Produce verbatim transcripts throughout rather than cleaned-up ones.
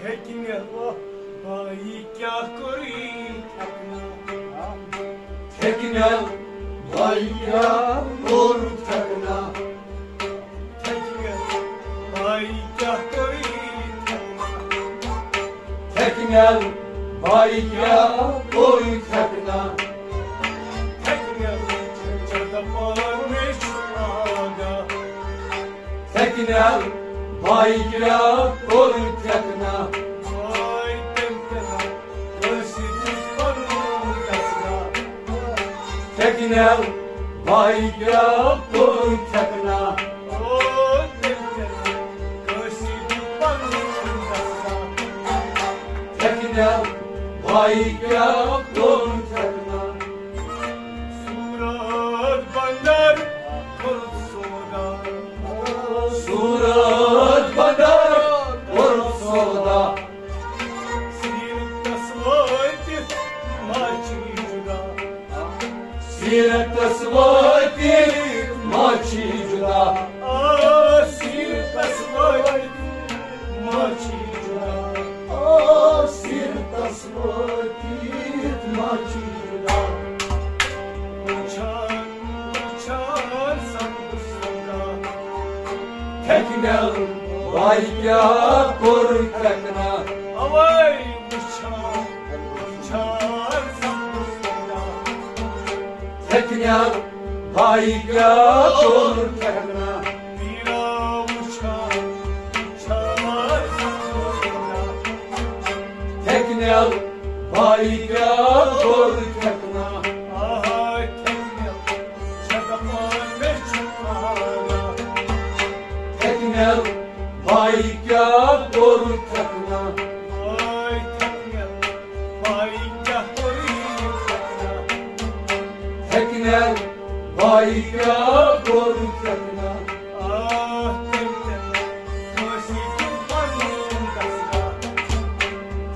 تھیٚکنٮ۪ل بایی کیٛاہ کوٚرُے تھیٚکنا؟ تھیٚکنٮ۪ل بایی کیٛاہ کوٚر تھیٚکنا؟ تھیٚکنٮ۪ل بایی کیٛاہ کوٚرُے تھیٚکنا؟ تھیٚکنٮ۪ل بایی کیٛاہ کوٚر تھیٚکنا؟ تھیٚکنٮ۪ل چھےٚ دَپان مےٚ چھُ آگاہ۔ تھیٚکنٮ۪ل بایی کیٛاہ کوٚر تھیٚکنا؟ آے تٔمۍ تہِ نہ کٲنٛسہِ دیُت پَنُن دَسنا۔ تھیٚکنٮ۪ل بایی کیٛاہ کوٚر تھیٚکنا؟ او تٔمۍ تہِ نہ کٲنٛسہِ دیُت پَنُن دَسنا۔ تھیٚکنٮ۪ل بایی کیٛاہ کوٚر تھیٚکنا؟ سورت بندر کوٚر سودا۔ سورت بندر کوٚر سودا۔ سیرتس وٲتِتھ ما چھی جدا۔ سیرتس وٲتِتھ ما چھی جدا۔ آ، سیرتس وٲتِتھ ما چھی جدا۔ آ، سیرتس وٲتِتھ ما چھی جدا۔ وٕچھان، وٕچھان سپدُس خۄدا۔ تھیٚکنٮ۪ل بایی کیٛاہ کوٚر تھیٚکنا؟ اوے وٕچھان، وٕچھان سپدُس خۄدا۔ تھیٚکنٮ۪ل بایی کیٛاہ کوٚر تھیٚکنا؟ پیٖرا وٕچھان، وٕچھان سپدُس خۄدا۔ تھیٚکنٮ۪ل بایی کیٛاہ کوٚر تھیٚکنا؟ آہا، تھیٚکنٮ۪ل چھےٚ دَپان مےٚ چھُ آرام۔ تھیٚکنٮ۪ل بایی کیٛاہ کوٚر تھیٚکنا؟ آے تھیٚکنٮ۪ل بایی کیٛاہ کوٚر تھیٚکنا؟ تھیٚکنٮ۪ل بایی کیٛاہ کوٚر تھیٚکنا؟ آ، تھیٚکنٮ۪ل کٲنٛسہِ دیُت پَنُن دَسنا۔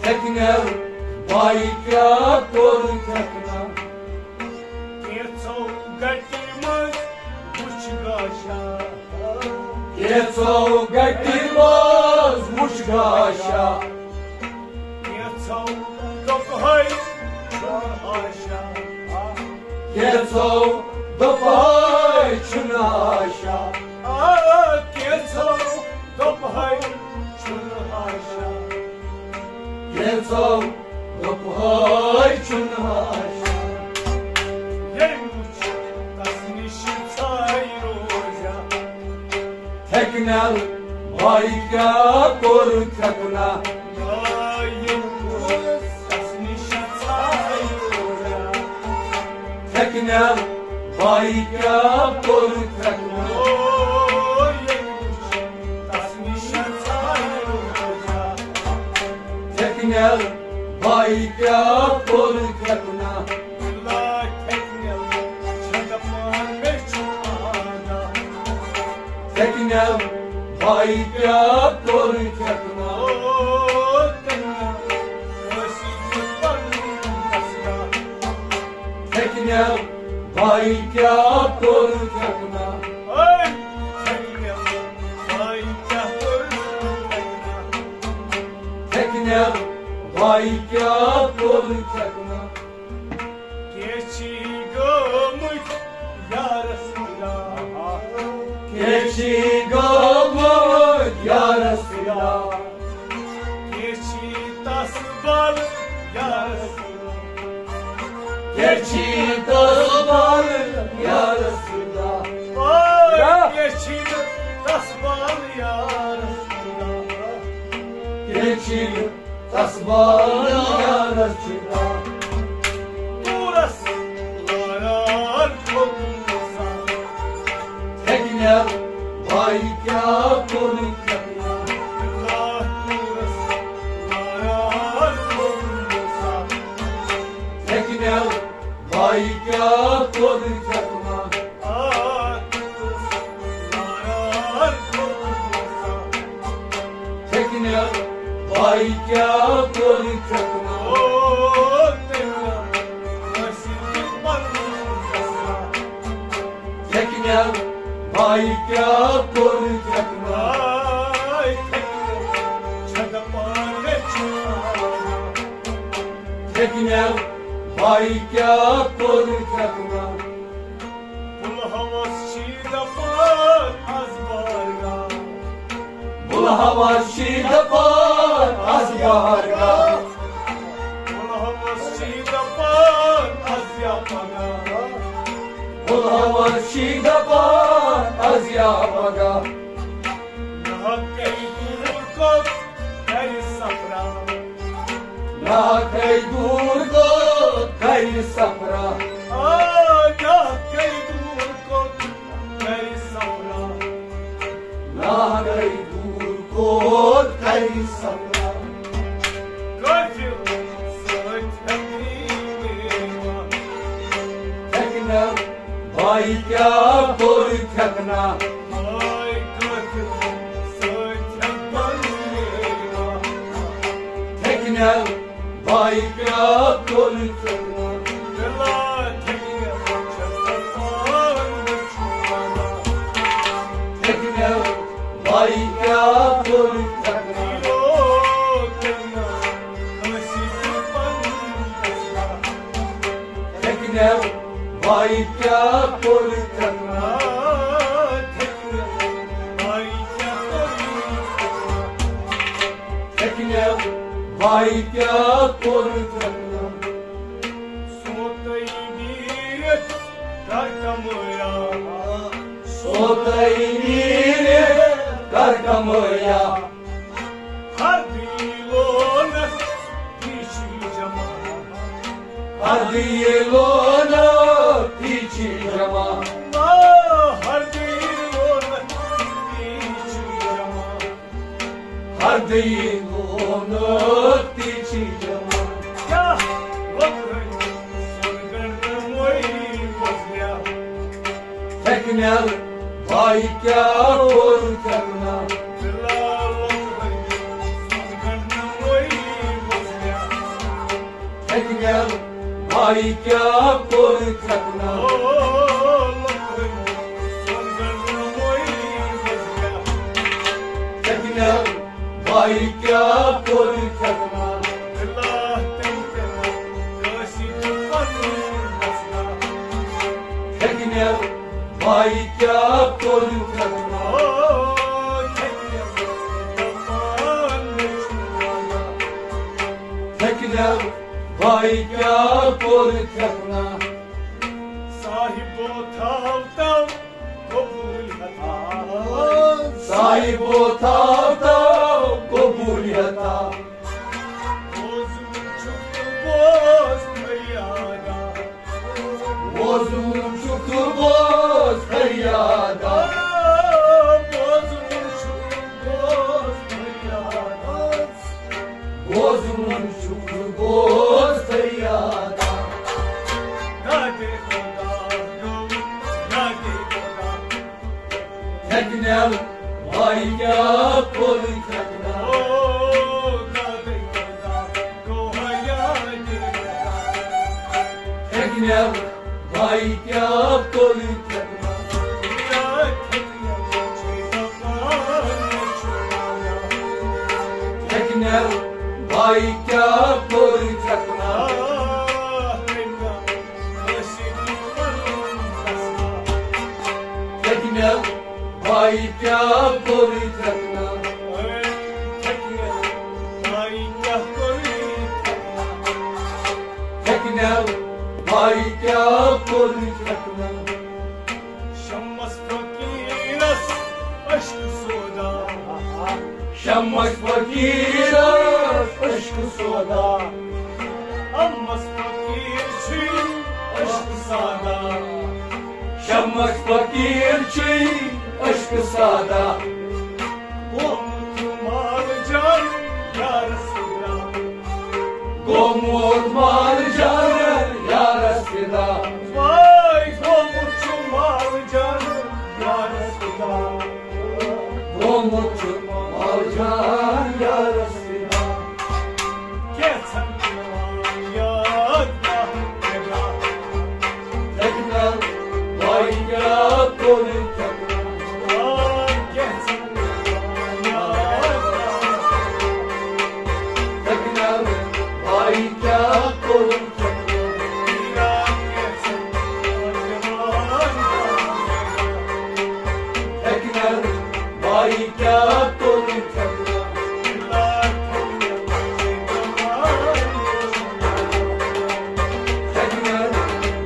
تھیٚکنٮ۪ل بایی کیٛاہ کوٚر تھیٚکنا؟ کینٛژھو گَٹہِ منٛز وُچھ گاشا۔ کینٛژھو گَٹہِ منٛز وُچھ گاشا۔ کینٛژھو دوٚپ ہے چھُنہٕ آشا۔ کینٛژھو دوٚپ ہے چھُنہٕ آشا۔ آ، کینٛژھو دوٚپ ہے چھُنہٕ آشا۔ کینٛژھو دوٚپ ہے چھُنہٕ آشا۔ ییٚمۍ وُچھ تَس نِش ژھایہِ روزیا۔ تھیٚکنٮ۪ل بایی کیٛاہ کوٚر تھیٚکنا؟ ییٚمۍ وُچھ تَس نِش ژھایہِ روزیا۔ تھیٚکنٮ۪ل بایی کیٛاہ کوٚر تھیٚکنا؟ ییٚمۍ وُچھ تَس نِش ژھایہِ روزیا۔ تھیٚکنٮ۪ل بایی کیٛاہ کوٚر تھیٚکنا؟ لا تھیٚکنٮ۪ل چھےٚ دَپان مےٚ چھُ آنا۔ تھیٚکنٮ۪ل بایی کیٛاہ کوٚر تھیٚکنا؟ او تھیٚکنٮ۪ل، ٲسی دیُت پَنُن دَسنا۔ تھیٚکنٮ۪ل بایی کیٛاہ کوٚر تھیٚکنا؟ ہے تھیٚکنٮ۪ل بایی کیٛاہ کوٚر تھیٚکنا؟ تھیٚکنٮ۪ل بایی کیٛاہ کوٚر تھیٚکنا؟ کینٛہہ چھی گٲمٕتۍ یارس خۄدا۔ کینٛہہ چھی گٲمٕتۍ یارس خۄدا۔ کینٛہہ چھی تس بل یارس خۄدا۔ کینٛہہ چھی تس بل یارس خۄدا۔ اوے، یا۔ کینٛہہ چھی تس بل یارس خۄدا۔ کینٛہہ چھی تس بال یارس چھُ دورس لاران کھوٚتمُت۔ تھیٚکنٮ۪ل بایی کیٛاہ کوٚرُے تھیٚکنا؟ تھیٚکنٮ۪ل بایی کیٛاہ کوٚرُے تھیٚکنا؟ تھیٚکنٮ۪ل بایی کیٛاہ کوٚر تھیٚکنا؟ تھیٚکنٮ۪ل بایی کیٛاہ کوٚر تھیٚکنا؟ تھٮ۪کنٮ۪و بایہِ کیٛاہ کوٚر تھٮ۪کنا؟ بُلہٕ ہَوس چھی دَپان از بارگاہ۔ بُلہٕ ہَوس چھی دَپان از بارگاہ۔ بُلہٕ ہَوس چھی دَپان از یا پگاہ۔ بُلہٕ ہَوس چھی دَپان از یا پگاہ۔ نہ کئی دور کو کئی سفرا۔ نہ کئی دور کو کئی سفرا۔ آ، نہ کئی دور کو کئی سفرا۔ نہ کئی دور کو کئی سفرا۔ قافلہٕ سۭتۍ ہٮ۪کہٕ نہٕ میوٕ۔ تھٮ۪کنٮ۪و بایہِ کیٛاہ کوٚر تھٮ۪کنا؟ آے قافلہٕ سۭتۍ ہٮ۪کہٕ نہٕ میوٕ۔ تھٮ۪کنٮ۪و بایہِ کیٛاہ کوٚر تھٮ۪کنا؟ بِلا تھٮ۪کنٮ۪و چھَس بہٕ پانہٕ وٕچھُن وَنان۔ تھٮ۪کنٮ۪و بایہِ کیٛاہ کوٚر تھٮ۪کنا؟ تھٮ۪کنٮ۪و بایہِ کیٛاہ کوٚر تھٮ۪کنا؟ تھٮ۪کنٮ۪و بایہِ کیٛاہ کوٚر تھٮ۪کنا؟ سوتَے نیٖرِتھ کر کمٲیا۔ سوتَے نیٖرِتھ کر کمٲیا۔ ہردی لونس تیچی جمع۔ ہردی لونس تیچی جمع۔ آ، ہردی لونس تیچی جمع۔ ہردی لونس تیچی جمع۔ کیٛاہ وۄتھرٲوِتھ سۄن گنڈٕ مویی وۄزلیا۔ تھٮ۪کنٮ۪و بایہِ کیٛاہ کوٚر تھٮ۪کنا؟ بِلا وۄتھرٲوِتھ سۄن گنڈٕ مویی وۄزلیا۔ تھٮ۪کنٮ۪و بایہِ کیٛاہ کوٚر تھٮ۪کنا؟ تھٮ۪کنٮ۪و بایہِ کیٛاہ کوٚر تھٮ۪کنا؟ تھٮ۪کنٮ۪و بایہِ کیٛاہ کوٚر تھٮ۪کنا؟ تھٮ۪کنٮ۪و بایہِ کیٛاہ کوٚر تھٮ۪کنا؟ صاحبو تھاو تو قبوٗل ہتا۔ صاحبو تھاو تو قبوٗل ہتا۔ بوزُن چھُکھ تہٕ بوز فریادا۔ بوزُن چھُکھ تہٕ بوز فریادا۔ بوزُن چھُکھ تہٕ بوز فریادا۔ بوزُن چھُکھ بوز فریاد۔ دادے خدا گوٚو، دادے خدا۔ تھٮ۪کنٮ۪و بایہِ کیٛاہ کوٚر تھٮ۪کنا؟ او دادے خدا گوٚو، ہا یادے خدا۔ تھٮ۪کنٮ۪و بایہِ کیٛاہ کوٚر تھٮ۪کنا؟ تھٮ۪کنٮ۪و بایہِ کیٛاہ کوٚر تھٮ۪کنا؟ تھٮ۪کنٮ۪و بایہِ کیٛاہ کوٚر تھٮ۪کنا؟ تھٮ۪کنٮ۪و بایہِ کیٛاہ کوٚر تھٮ۪کنا؟ شمس فقیرس عشق سودا۔ شمس فقیرس عشق سودا۔ امس فقیر چھی عشق سادا۔ شمس فقیر چھی عشق سادا۔ گوٚمُت چھُ مال جان یارس فدا۔ گوٚمُت مال جان یارس فدا۔ واے گوٚمُت چھُ مال جان یارس فدا۔ گوٚمُت چھُ مال جان یارس فدا۔ کینٛژھن پٮ۪وان یاد کانٛہہ پٮ۪وان۔ تھٮ۪کنٮ۪و بایہِ کیٛاہ کوٚر تھٮ۪کنا؟ آ، کینٛژھن پٮ۪وان یاد کانٛہہ پٮ۪وان۔ تھٮ۪کنٮ۪و بایہِ کیٛاہ ہیٚکہِ نہٕ بایی کیٛاہ کوٚرُتھ، ہیٚکہِ نہٕ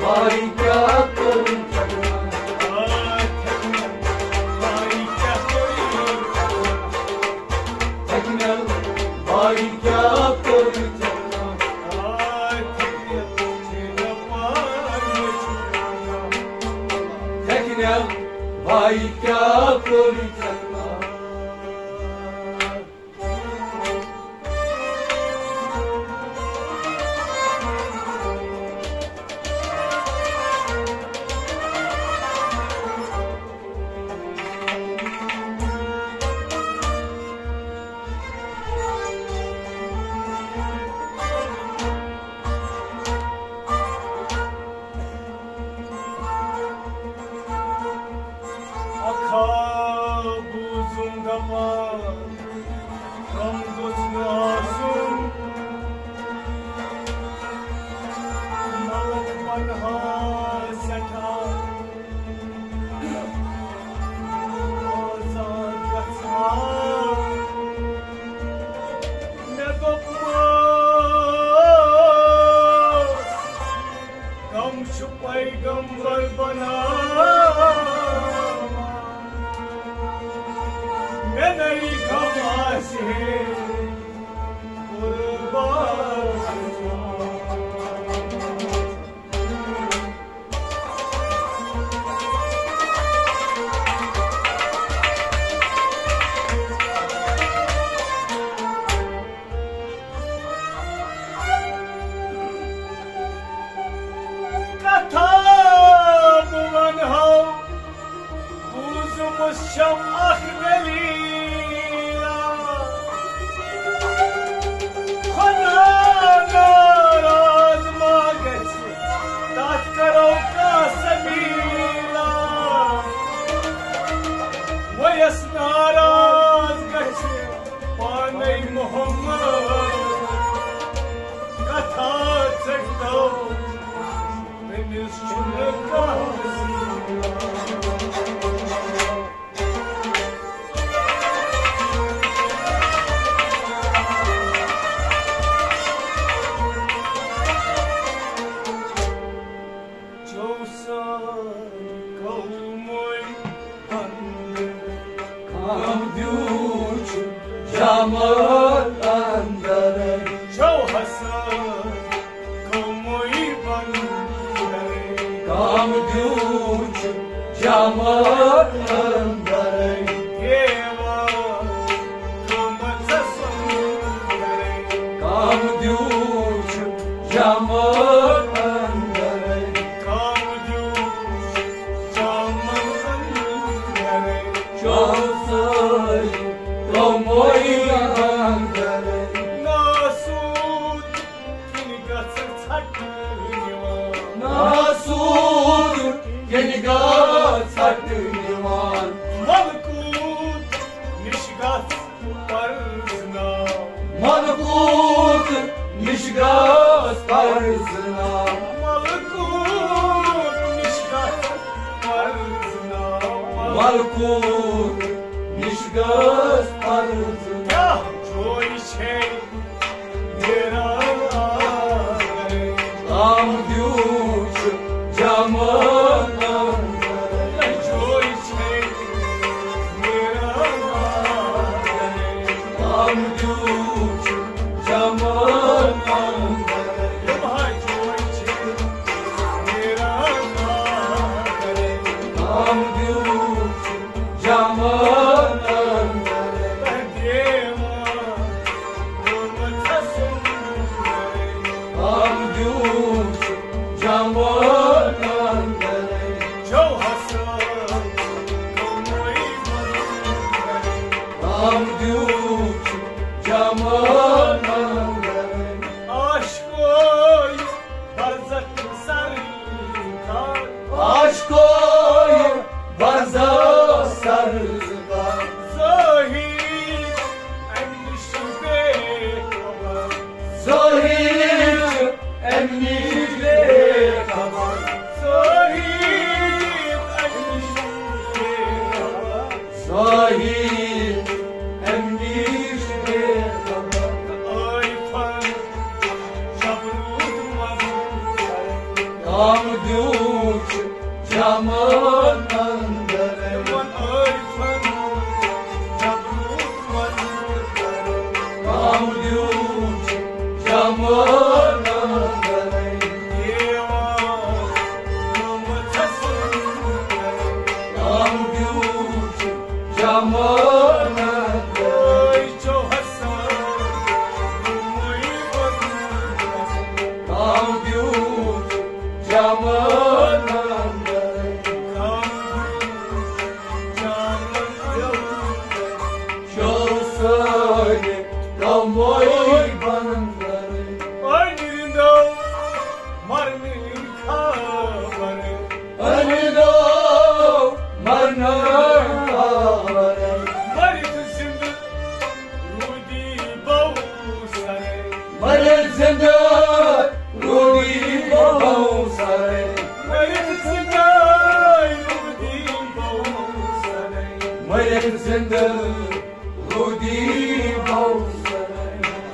بایی کیٛاہ کوٚرُتھ۔ ہیٚکہِ نہٕ بایی کیٛاہ کوٚرُتھ، ہیٚکہِ نہٕ بایی کیٛاہ کوٚرُتھ۔ اکھا بوٗزُم دپان، غم گوٚژھ نہٕ آسُن، ملک بنہا سٮ۪ٹھاہ آزاد گژھان۔ مےٚ دوٚپمَس، غم چھُ پیغمبر بناوان، مےٚ نَے غم آسہِ ہے قربان۔ کتھا بہٕ ونہو، بوٗزمٕژ چھَم اکھ دٔلیٖلا۔ خدا ناراض ما گژھِ، تتھ کرو کانٛہہ سبیٖلا۔ ویس ناراض گژھِ پانے محمد، کتھا ژٔٹو، تٔمِس چھُنہٕ کانٛہہ وسیلہٕ۔ چوسان قومے اندر، کام دیوچھ جمال اندر۔ چو حسن قومے بندر، کام دیوچھ جمال اندر۔ دیوان قومس سندر، کام دیوچھ جمال اندر۔ کام دیوچھ جمال اندر۔ چوسان قومے اندر۔ ناسود کِنۍ گژھکھ ژھٹہٕ نِوان۔ ناسود کِنۍ گژھکھ ژھٹہٕ نِوان۔ ملکوت نِش گژھ پرزٕناو۔ ملکوت نِش گژھ پرزٕناو۔ ملکوت نِش گژھ پرزٕناو۔ ملکوت نِش گژھ پرزٕناو۔ کیٛاہ جوے چھے کام دیوچھ جمال اندر۔ کام دیوچھ جمال اندر۔ کام دیوچھ جمال اندر۔ کام دیوچھ جمال اندر۔ چو حسن قومے بندر۔ کام دیوچھ جمال اندر۔ عاشقو برزخ سرکار۔ عاشقو برزخ سرکار۔ ظٲہر اَمہِ نِش بے خبر۔ ظٲہر چھُ کم دیوٗچھ زمانن درے۔ دیوان گٔمٕژ سُنٛد درے۔ کم دیوٗچھ زمانن درے۔ أے چھو حسن، گوٚمُے بنٛد درے۔ کم دیوٗچھ زمانن درے۔ کم دیوٗچھ زمانن درے۔ شو سٲری کموے بندر۔ أنۍ رِنٛدو مرنٕچ خبر۔ أنۍ رِنٛدو مرنٕچ خبر۔ مٔرِتھ زِنٛدٕ روٗدی بوسرے۔ مٔرِتھ زِنٛدٕ روٗدی بوسرے۔ مٔرِتھ زِنٛدٕ روٗدی بوسرے۔ مٔرِتھ زِنٛدٕ روٗدی بوسرے۔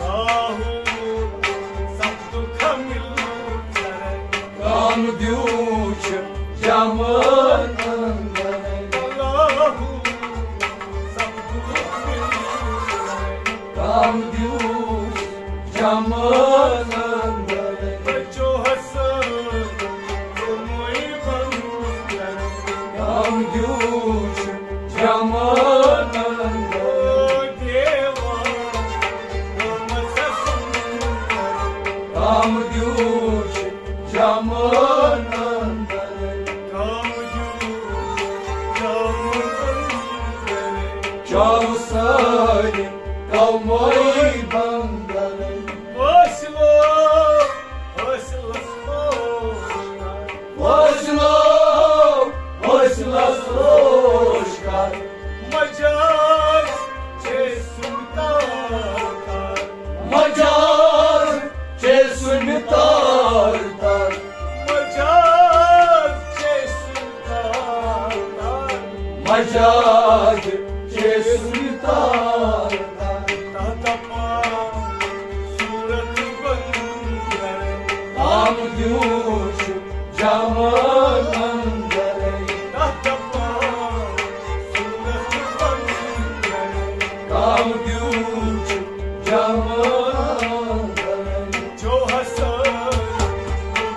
راہُل سپدُکھ مِلوسرے۔ کم دیوٗچھ زمانن درے۔ راہُل سپدُکھ مِلوسرے۔ کم دیوٗچھ زمانن درے۔ بچو حسن، گوٚمُے بنٛد درے۔ کم دیوٗچھ زمانن درے۔ دیوان گٔمٕژ سُنٛد درے۔ کم دیوٗچھ زمانن درے۔ کم دیوٗچھ زمانن درے۔ چاو سٲری کموے بندر۔ وٲصلو حٲصلس ہوش کر۔ وٲصلو حٲصلس ہوش کر۔ مجاز چھے سُنٛد تار تار۔ مجاز چھے سُنٛد تار تار۔ مجاز چھے سُنٛد تار تار۔ مجاز چھے سُنٛد تار تار۔ تتھ دپان صورت بندر۔ کم دیوٗچھ زمانن درے۔ تتھ دپان صورت بندر۔ کم دیوٗچھ زمانن درے۔ جو حسن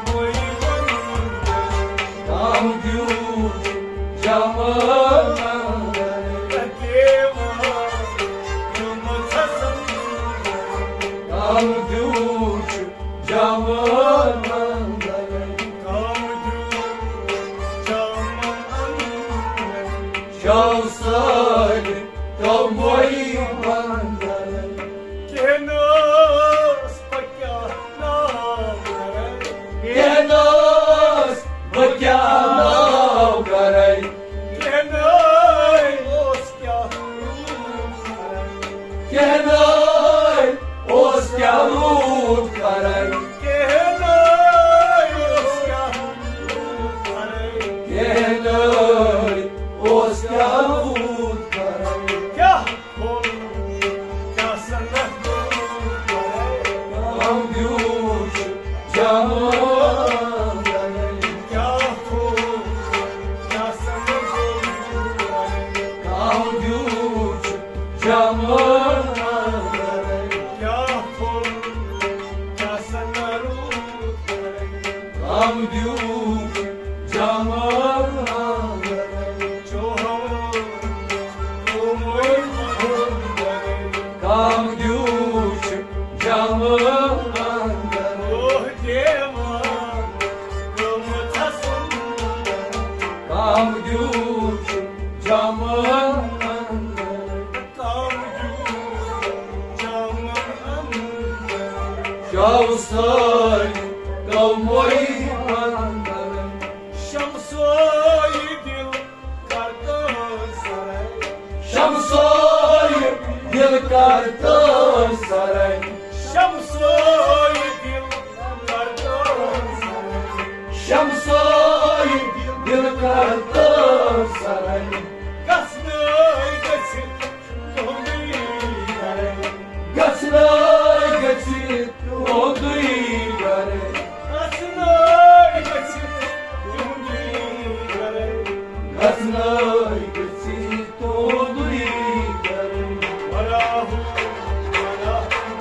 گوٚمُے بنٛد درے۔ کم دیوٗچھ زمانن درے۔ دیوان گٔمٕژ سُنٛد درے۔ کم دیوٗچھ زمانن درے۔ کم دیوٗچھ زمانن درے۔ شاو سٲری کموے بندر۔ کینس پکیا ناو کرے۔ کینس پکیا ناو کرے۔ کینس اوس کیا روٗد کرے۔ کینس اوس کیا روٗد کرے۔ کینس اوس کیا روٗد کرے۔ کینس اوس کیا روٗد کرے۔ کیا کم دیوٗچھ زمانن۔ کم دیوٗچھ زمانن۔ کم دیوٗچھ زمانن۔ کم دیوٗچھ زمانن۔ کم دیوٗچھ زمانن۔ شاو سٲری کموے بندر۔ شمسوے دل کر تہٕ سرے۔ شمسوے دل کر تہٕ سرے۔ شمسوے دل کر تہٕ سرے۔ شمسوے دل کر تہٕ سرے۔ گژھنَے گژھِ تُہُنٛدُے گرے۔ گژھنَے گژھِ تُہُنٛدُے گرے۔ گژھنَے گژھِ تُہُنٛدُے گرے۔ گژھنَے گژھِ تُہُنٛدُے گرے۔ وراہُ، وراہُ۔